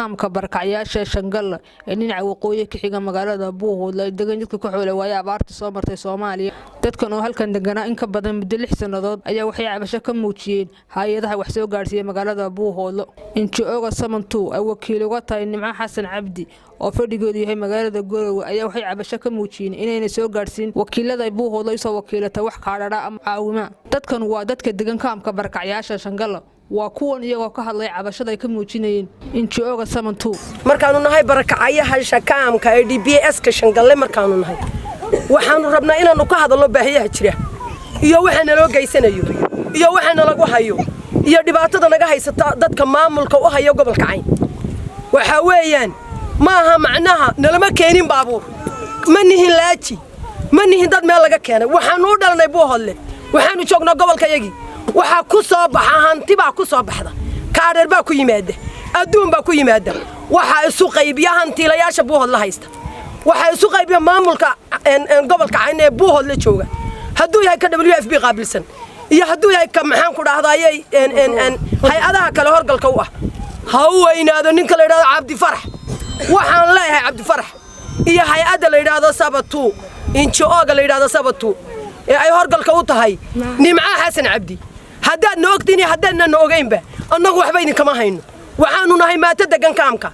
Kaamka barakacyaasha Shangalle ee dhinaca waqooyi ka xiga magaalada Buuhoodle ay degan dadka ku xoolo waaya abaarta soo martay Soomaaliya. Dadkan oo halkan deganaa in ka badan muddo 6 sannadood ayaa waxay cabasho ka muujiyeen hay-adaha wax soo gaadhsiiya magaalada Buuhoodle. NGO-ga Samantu ay wakiil uga tahay Nimco Xasan Cabdi oo fadhigeedu yahay magaalada Garowe ayaa waxay cabasho ka muujiyeen inayna soo gaadhsiin wakiilada ay Buuhoodle usoo wakiilata wax kaadhadha ama caawima. Dadkan waa dadka degan kaamka barakacyaasha Shangalle. Waa kuwan iyagoo ka hadlay cabashada ay ka muujinayeen NGO-ga Samantu. Markaanu nahay barakacayaha shakaamka ee DBS-ka Shangalle, markaanu nahay, waxaanu rabnaa inaannu ka hadalno baahiyaha jira iyo waxa naloo geysanayo iyo waxa nalagu hayo iyo dhibaatada naga haysata dadka maamulka u haya gobolka Cayn. Waxaa weeyaan, ma aha macnaha nalama keenin baabuur, ma nihin laaji, ma nihin dad meel laga keenay. Waxaannu u dhalanay Buuhodle, waxaannu joognaa gobolkayagii. Waxaa ku soo baxa hanti baa ku soo baxda, kaadheer baa ku yimaada, adduun baa ku yimaada. Waxaa isu qaybiya hantiilayaasha Buuhodle haysta, waxaa isu qaybiya maamulka gobolka Cayn ee Buuhodle jooga, hadduu yahay ka WFP qaabilsan iyo hadduu yahay ka, maxaan ku dhahdaayey, hay-adaha kale horgalka u ah. Ha u weynaado ninka la yidhahdo Cabdifarax. Waxaan leeyahay Cabdifarax iyo hay-adda la yidhaahdo Sabatu, NGO-ga la yidhahdo Sabatu ee ay horgalka u tahay Nimca Xasan Cabdi, haddaad na ogtiin iyo haddaadna na ogaynba, annagu waxba idinkama hayno. Waxaanu nahay maato degan kaamka.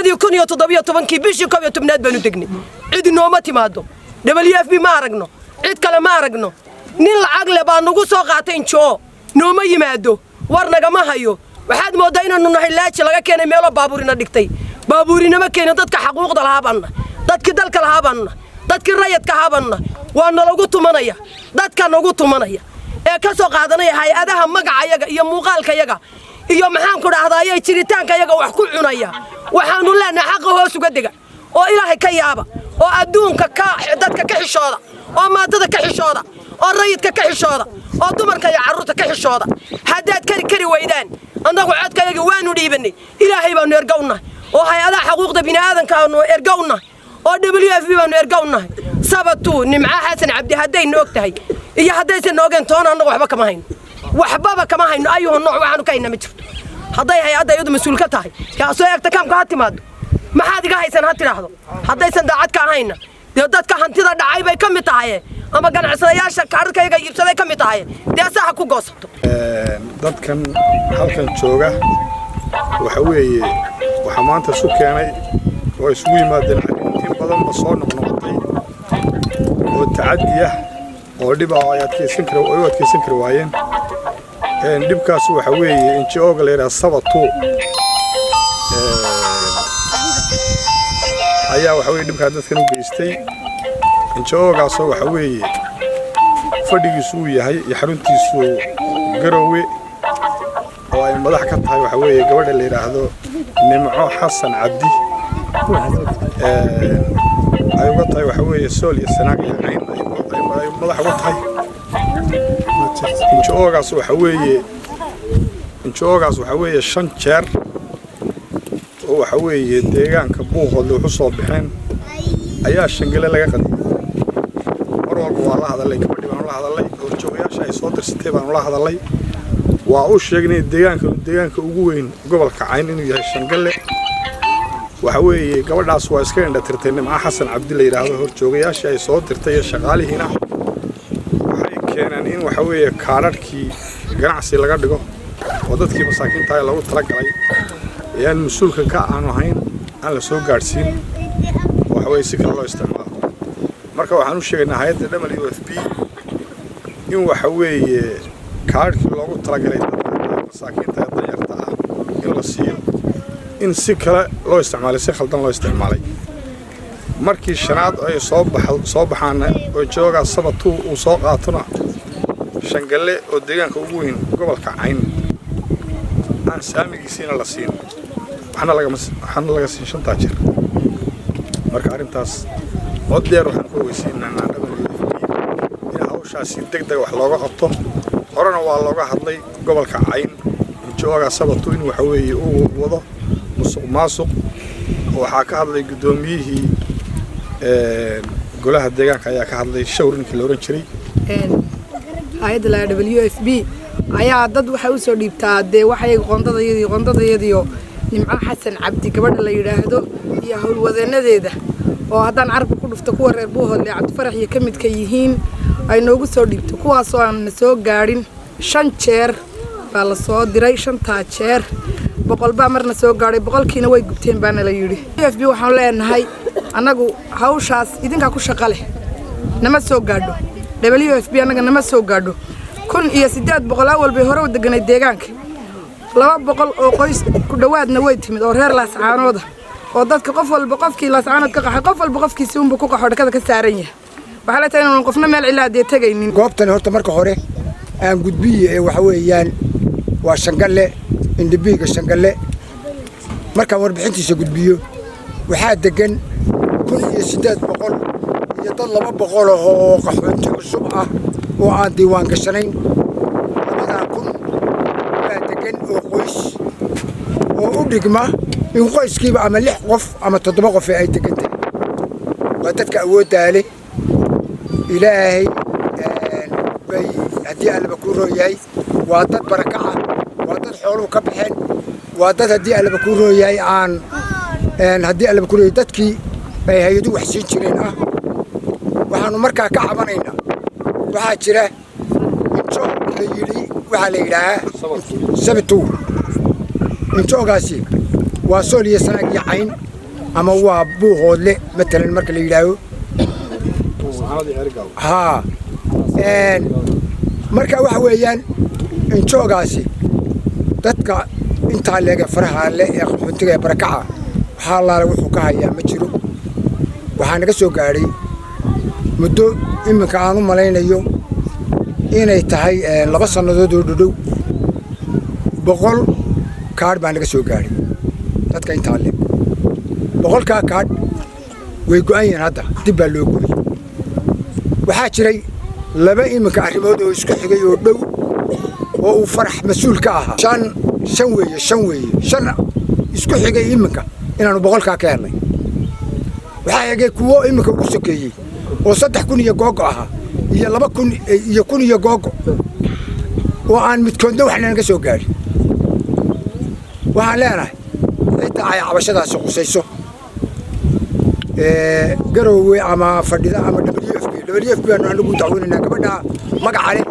2017-kii bishii 11aad baanu degnay. Cid nooma timaado, WFP ma aragno, cid kale ma aragno. Nin lacag le baa nagu soo qaatay NGO, nooma yimaado, war nagama hayo. Waxaad mooddaa inaannu nahay laaji laga keenay meeloo baabuurina dhigtay. Baabuurinama keenin. Dadka xaquuqda lahaa baanu nahay, dadkii dalka lahaa baanu nahay, dadkii rayadka ahaa baanu nahay. Waa nalagu tumanaya, dadka nagu tumanaya ee ka soo qaadanaya hay-adaha magacayaga iyo muuqaalkayaga iyo, maxaan ku dhahdaayey, jiritaankayaga wax ku cunaya. Waxaannu leenahay, xaqa hoos uga dega oo Ilaahay ka yaaba oo adduunka ka dadka ka xishooda oo maatada ka xishooda oo rayidka ka xishooda oo dumarka iyo carruurta ka xishooda. Haddaad kari kari weydaan, annagu codkayaga waanu dhiibannay. Ilaahay baanu erga u nahay oo hay-adaha xuquuqda bini'aadanka aanu erga u nahay oo WFP baanu erga u nahay. Sabatu Nimca Xasan Cabdi haddayna og tahay iyo haddaysan noogeen toona, annagu waxba kama hayno, waxbaba kama hayno. Ayuhu nooc waxaanu ka hayna ma jirto. Hadday hay-adda iyadu mas-uul ka tahay, yaa soo eegta kaamka, ha timaado, maxaad iga haysan ha tidhaahdo. Haddaysan daacad ka ahayna, dee dadka hantida dhacay bay ka mid tahay ama ganacsadayaasha kaadhadhkayaga iibsaday ka mid tahay, dee saa ha ku goosato. Dadkan halkan jooga waxa weeye, waxaa maanta isu keenay oo isugu yimaadeen in badanba soo noqnoqotay oo tacaddi ah oo dhib ah oo ay adkaysan kari ay u adkaysan kari waayeen. Dhibkaas waxa weeye NGO-ga la yidhaha Sabatu ayaa waxa weye dhibkaa dadkan u geystay. NGO-gaasoo waxa weeye fadhigiisu uu yahay iyo xaruntiisu Garowe oo ay madax ka tahay waxa weeye gabadha la yidhaahdo Nimco Xasan Cabdi, ay uga tahay waxa weeye Sool iyo Sanaag iyo Cayn ay madax uga tahay. NGO-gaas waxa weeye, NGO-gaas waxa weeye shan jeer oo waxa weeye deegaanka Buuhoodle wuxu soo baxeen ayaa Shangale laga qadiyey. Mar walba waa la hadalay gabadhii, baanu la hadalay, horjoogayaasha ay soo dirsatay baanu la hadalay. Waa u sheegnay deegaanka, deegaanka ugu weyn gobolka Cayn inuu yahay Shangalle. Waxa weeye gabadhaas waa iska indhatirtay, Nimco Xasan Cabdi la yidhaahdo. Horjoogayaashii ay soo dirtay iyo shaqaalihiina waxay keeneen in waxa weeye kaadhadhkii ganacsi laga dhigo oo dadkii masaakiinta ee lagu talagalay ee aan mas-uulka ka aanu ahayn aan la soo gaadhsiin, waxa weeye si kale loo isticmaalo. Marka waxaan u sheegaynaa hay-adda WFP in waxa weeye kaadhkii loogu talagalay dadka masaakiinta ee danyarta ah in la siiyo, in si kale loo isticmaalay, si khaldan loo isticmaalay. Markii shanaad ay soo bax soo baxaana oo joogaa Sabatu uu soo qaatona, Shangalle oo deegaanka ugu weyn gobolka Cayn aan saamigiisiina la siin, waxna lagama waxna laga siin shantaa jir. Marka arrintaas cod dheer waxaan ku ogeysiinaa WFP in hawshaasi deg deg wax looga qabto. Horena waa looga hadlay gobolka Cayn joogaa Sabatu in waxa weeye uu wado musuq maasuq. Waxaa ka hadlay guddoomiyihii golaha deegaanka ayaa ka hadlay, Shawr ninkii la ohan jiray. Hay-adda la WFP ayaa dad waxay usoo dhiibtaa, dee waxay qoondadayadii qoondadayadiyo Nimco Xasan Cabdi gabadha la yidhaahdo iyo howlwadeenadeeda, oo haddaan carabka ku dhufto kuwa reer Buuhoodle Cabdifarax iyo ka midka yihiin, ay noogu soo dhiibto, kuwaasoo aan na soo gaadhin. Shan jeer baa la soo diray. Shantaa jeer 100 baa marna soo gaadhay, 100kiina way gubteen baana la yidhi. FB waxaanu leenahay annagu hawshaas idinkaa ku shaqa leh, nama soo gaadho. WFP annaga nama soo gaadho. 1800 awal bay hore u deganay deegaanka, 200 oo qoys ku dhowaadna way timid oo reer Laascaanooda, oo dadka qof walba qofkii Laascaanood ka qaxay, qof walba qofkiisi unba ku qaxo dhakada ka saaran yahay. Waxaa la tahay inaanu qofna meel cilaa dee tegaynin. Goobtani horta marka hore aan gudbiye ee waxa weeyaan waa Shangalle, indhibiiga Shangalle. Markaan warbixintiisa gudbiyo, waxaa degan 1800 iyo dad 200 oo qaxoonti cusub ah oo aan diiwaan gashanayn. 2000 baa degan oo qoys, oo u dhigma in qoyskiiba ama lix qof ama toddoba qof ay degan tahay. Waa dadka awooddaa leh. Ilaahay bay haddii Allaba kuu roon yahay. Waa dad barakaca, waa dad xooluhu ka baxeen, waa dad haddii Allaba kuu roon yahay aan haddii Allaba kuu roon yahay dadkii ay hay-aduhu wax siin jireen ah. Waxaanu markaa ka cabanaynaa, waxaa jira NGO la yidhi, waxaa la yidhaahaa 72. NGO-gaasi waa Sool iyo Sanaag iyo Cayn ama waa Buuhoodle matalan marka la yidhaaho. Haa, marka waxa weeyaan NGO-gaasi dadka intaa leege faraha le ee qaxoontiga ee barakaca waxaa laala wuxuu ka hayaa ma jiro. Waxaa naga soo gaadhay muddo iminka aan u malaynayo inay tahay 2 sannadood oo dhodhow, 100 kaadh baa naga soo gaadhay dadka intaa le. 100kaa kaadh way go'an yihiin, hadda dib baa loo gooyey. Waxaa jiray laba iminka arrimood oo isku xigay oo dhow oo uu Farax mas-uul ka ahaa. Shan shan weeye, shan weeye, shan isku xigay iminka inaannu 100kaa ka helnay. Waxaa xigay kuwo iminka ugu sokeeyey oo 3000 iyo googo ahaa iyo 2000 iyo 1000 iyo googo oo aan midkoodna waxna naga soo gaadhin. Waxaan leenahay cidda ay cabashadaasi khusayso, Garoowe ama fadhida ama WFP, WFP baanu anagu dacweynaynaa gabadha magaca leh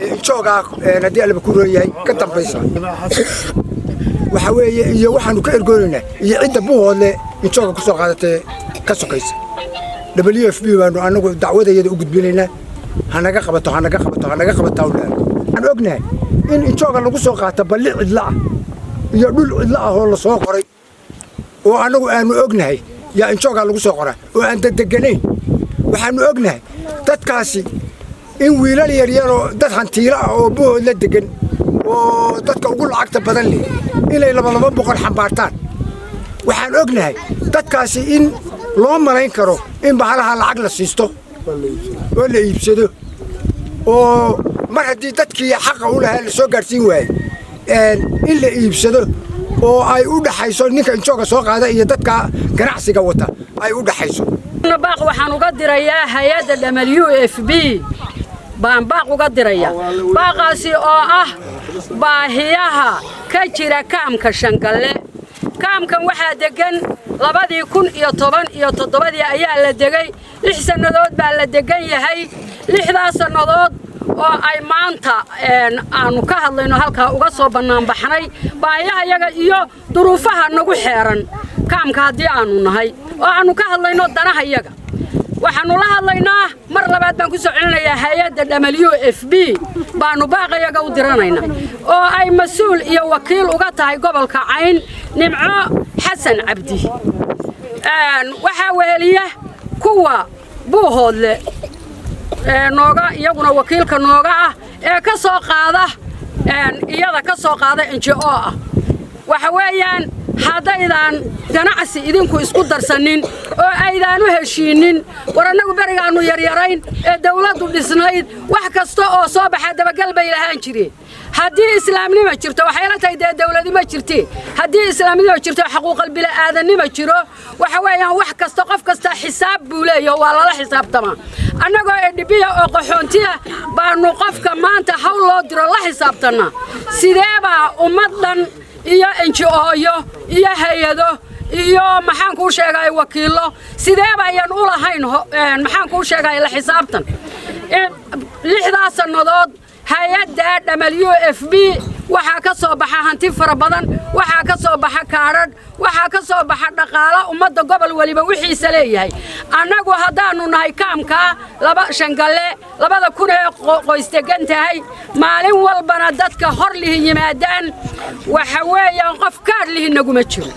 ee NGO-gaa haddii Allaba ku roon yahay ka dambaysa. Waxa weeye iyo waxaanu ka ergoonaynaa iyo cidda Buuhoodle NGO-ga ku soo qaadatee ka sokaysa, WFP baanu anagu dacwadayada u gudbinaynaa. Hanaga qabato, hanaga qabato, hanaga qabataa. Waxaan ognahay in NGO-ga lagu soo qaato balli cidla ah iyo dhul cidla ah oo la soo qoray oo annagu aanu ognahay yaa NGO-gaa lagu soo qoraa oo aan dadeganayn. Waxaanu ognahay dadkaasi in wiilal yaryaroo dad hantiilo ah oo Buhood la degan oo dadka ugu lacagta badan leh inay 200 xambaartaan. Waxaan ognahay dadkaasi in loo malayn karo in bahalaha lacag la siisto oo la iibsado, oo mar haddii dadkii xaqa u lahaa la soo gaadhsiin waayey in la iibsado oo ay u dhaxayso ninka NGO-ga soo qaada iyo dadka ganacsiga wata ay u dhaxayso. Baaq waxaan uga dirayaa hay-adda WFP baan baaq uga dirayaa, baaqaasi oo ah baahiyaha ka jira kaamka Shangalle. Kaamkan waxaa deggan 2017-dii ayaa la degay. 6 sannadood baa la degan yahay. 6daas sannadood oo ay maanta aanu ka hadlayno, halkaa uga soo bannaanbaxnay baahiyahayaga iyo duruufaha nagu xeeran kaamka haddii aanu nahay oo aanu ka hadlayno danahayaga. Waxaannu la hadlaynaa, mar labaad baan ku soo celinayaa, hay-adda WFP baannu baaqayaga u diranaynaa oo ay mas-uul iyo wakiil uga tahay gobolka Cayn Nimco Xasan Cabdi. Waxaa weheliya kuwa Buuhoodle nooga iyaguna wakiilka nooga ah ee ka soo qaada iyada ka soo qaada NGO ah. Waxa weeyaan haddaydaan ganacsi idinku isku darsanin oo aydaan u heshiinin. War annagu berigaannu yaryarayn ee dawladdu dhisnayd, wax kasta oo soo baxaa dabagal bay lahaan jireen. Haddii islaamnimo jirto, waxay la tahay dee dawladnimo jirte, haddii islaamnimo jirto, xaquuqal bila'aadanimo jiro, waxa weeyaan wax kasta, qof kasta xisaab buu leeyaho, waa lala xisaabtamaa. Annagoo edhibiya oo qaxoontiya baanu qofka maanta hawl loo diro la xisaabtannaa. Sidee baa ummad dhan Iyo NGO-yo iyo hay-ado iyo, maxaan kuu sheegay, wakiillo, sidee bayan u lahayn, maxaan kuu sheegay, la xisaabtan? 6-daa sannadood hay-adda WFP waxaa ka soo baxa hanti fara badan, waxaa ka soo baxa kaadhadh, waxaa ka soo baxa dhaqaalo ummadda gobol weliba wixiisa leeyahay. Annagu haddaannu nahay kaamkaa laba Shangalle, 2000 ee qoys degan tahay, maalin walbana dadka hor lihi yimaadaan, waxa weeyaan qof kaadh lihi naguma jiro.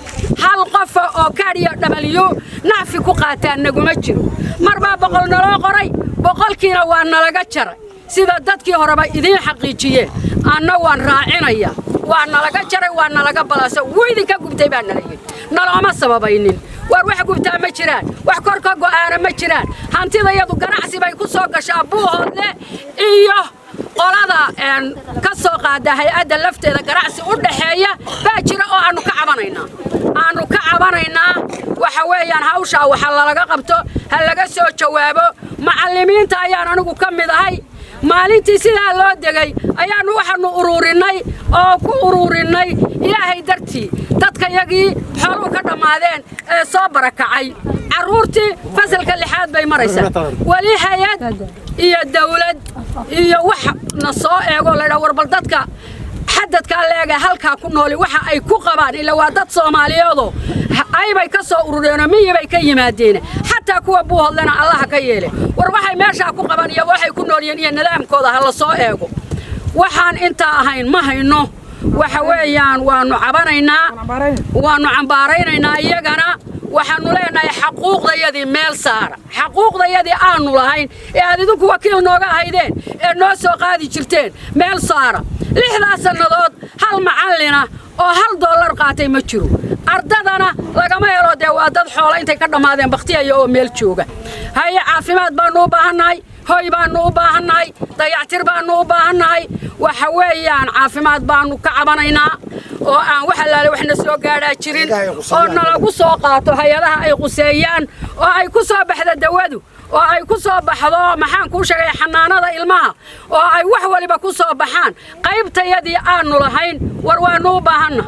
Hal qofa oo kaadh iyo W nacfi ku qaataan naguma jiro. Mar baa 100 naloo qoray, 100-kiina waa nalaga jaray, sida dadkii horeba idiin xaqiijiyeen. Anna waan raacinaya, waa nalaga jaray, waa nalaga balaasa, wuu idinka gubtay baa nala yidhi. Nalooma sababaynin. Waar wax gubtaa ma jiraan, wax kor ka go'aana ma jiraan. Hantidayadu ganacsi bay ku soo gashaa Buuhoodle iyo qolada ka soo qaada hay-adda lafteeda, ganacsi u dhaxeeya baa jira oo aanu ka cabanaynaa, aanu ka cabanaynaa. Waxa weeyaan hawshaa waxa lalaga qabto, ha laga soo jawaabo. Macallimiinta ayaan anigu ka mid ahay. Maalintii sidaa loo degay ayaannu waxaannu uruurinnay oo ku uruurinnay Ilaahay dartii dadkayagii xooluhu ka dhammaadeen ee soo barakacay. Carruurtii fasalka lixaad bay maraysaa. Weli hay-ad iyo dawlad iyo wax na soo eego laydhaa, warbal dadka xadadkaa leega halkaa ku nooli waxa ay ku qabaan, ilaa waa dad Soomaaliyeedoo aybay ka soo urureenoo miyibay ka yimaadeen, xataa kuwa Buuhodlena Allaha ka yeele, war waxay meeshaa ku qaban iyo waxay ku noolyihiin iyo nidaamkooda ha la soo eego. Waxaan intaa ahayn ma hayno. Waxa weeyaan waannu cabanaynaa, waannu cambaaraynaynaa. Iyagana waxaannu leenahay xaquuqdayadii meel saara, xaquuqdayadii aanu lahayn ee aad idinku wakiil nooga ahaydeen ee noo soo qaadi jirteen meel saara. 6-daa sannadood hal macallina oo $1 qaatay ma jiro. Ardadana lagama helo. Dee waa dad xoola intay ka dhammaadeen bakhtiyaya oo meel jooga. Haye, caafimaad baannu u baahannahay, hoy baannu u baahannahay, dayactir baannu u baahannahay. Waxa weeyaan caafimaad baannu ka cabanaynaa oo aan wax allaale waxna soo gaadhaa jirin oo nalagu soo qaato hay-adaha ay quseeyaan oo ay ku soo baxda dawadu oo ay ku soo baxdo, maxaan kuu sheegay, xanaanada ilmaha oo ay wax waliba ku soo baxaan qaybtayadii aanu lahayn. War waannu u baahanna.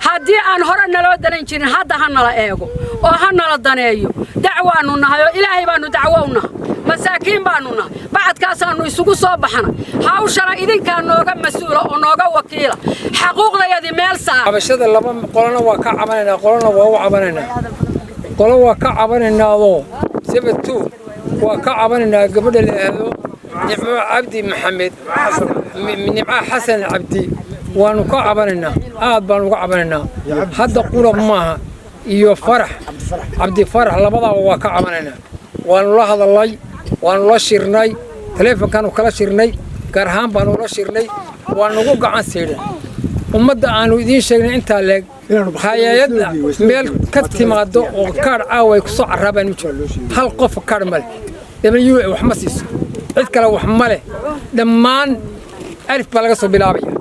Haddii aan hore naloo danan jirin, hadda ha nala eego oo ha nala daneeyo. Dacwaannu nahay oo Ilaahay baannu dacwo u nahay. Masaakiin baannu nahay, bacadkaasaannu isugu soo baxnay. Hawshana idinkaa nooga mas-uula oo nooga wakiila. Xaquuqdayadii meel saar. Cabashada laba qolona waa ka cabanaynaa, qolona waa u cabanaynaa. Qolo waa ka cabanaynaadoo 72 waa ka cabanaynaa. Gabadha la yidhaahdo Nicmo Cabdi Maxamed, Nimco Xasan Cabdi, waanu ka cabanaynaa, aad baanu uga cabanaynaa. Hadda qura maaha, iyo Farax Cabdifarax, labadaaba waa ka cabanaynaa. Waanu la hadalnay, waanu la shirnay, taleefonkaanu kala shirnay, gaar ahaan baanu la shirnay, waa nagu gacan siidhay. Ummadda aanu idiin sheegnay intaa leeg, hay-adda meel ka timaado oo kaadh caawa ay kusoo carraabaan ma jiro. Hal qof kaadh ma leh. W wax ma siiso, cid kale wax ma leh. Dhammaan alif baa laga soo bilaabaya.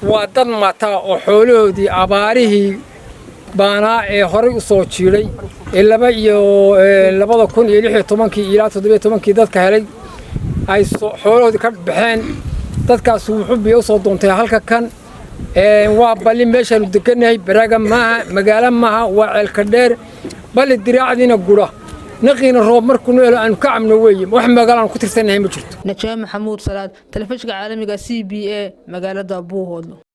Waa dad mataa oo xoolahoodii abaarihii baanaa ee horay u soo jiidhay ee laba iyo 2016-kii ilaa 17-kii dadka helay ay xoolahoodii ka baxeen. Dadkaas wuxuu biyo usoo doontay halka kan. Waa balli meeshaanu degannahay, baraaga maaha, magaalo maaha, waa ceelka dheer, balli diraacdiina gura, naqiina roob markuu nu helo aanu ka cabno weeye. Wax magaalo aanu ku tirsannahay ma jirto. Najaa Maxamuud Salaad, telefishinka caalamiga CBA, magaalada Buuhoodlo.